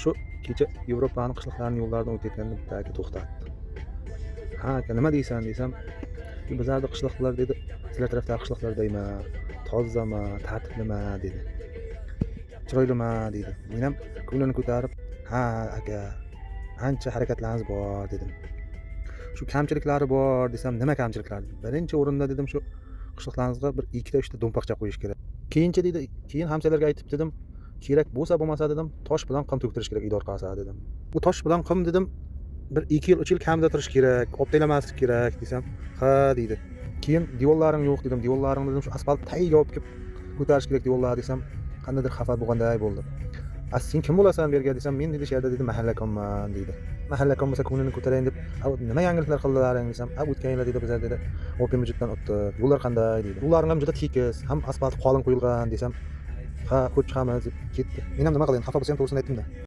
Shu kecha Yevropani qishloqlarini yo'llaridan o'tayotganda bitta aka to'xtatdi. "Ha, aka, nima deysan?" desam, "Bizlarni qishloqlar, — dedi, — sizlar tarafdagi qishloqlardaymi, tozami, tartiblimi?" dedi, "Chiroylimi?" deydi. Men ham ko'nglini ko'tarib, "Ha, aka, ancha harakatlarimiz bor", dedim. Shu kamchiliklari bor desam, "Nima kamchiliklar?" "Birinchi o'rinda, — dedim, — shu qishloqlarimizga bir ikkita, uchta do'mpaqcha qo'yish kerak. Keyinchi, — deydi, — keyin hamsoyalarga aytib, — dedim, — kerak bo'lsa, bo'lmasa, — dedim, — tosh bilan qum to'ktirish kerak uyni orqasiga", dedim. "U tosh bilan qum, — dedim, — bir 2 yil, 3 yil kamida turishi kerak, olib tashlamaslik kerak", desam, "Ha", deydi. "Keyin devorlaring yo'q", dedim. "Devorlaring, — dedim, — shu asfalt tagiga olib kelib ko'tarish kerak devorlar", desam, qandaydir xafa bo'lganday bo'ldi. "A sen kim bo'lasan bu yerga?" desam, "Men, — deydi, — shu yerda, — deydi, — mahallakomman", deydi. Mahallakom bo'lsa, ko'nglini ko'tarayin deb, "A, nima yangiliklar qildilaring?" desam, "A, o'tgan yili, — deydi, — bizlar, — deydi, — open byudjetdan o'tdik. Yo'llar qanday?" deydi. "Yo'llaring ham juda tekis, ham asfalt qalin qo'yilgan", desam, "Ha, ko'rib chiqamiz", deb ketdi. Men ham nima qilayin, xafa bo'lsa ham to'g'risini aytdim-da.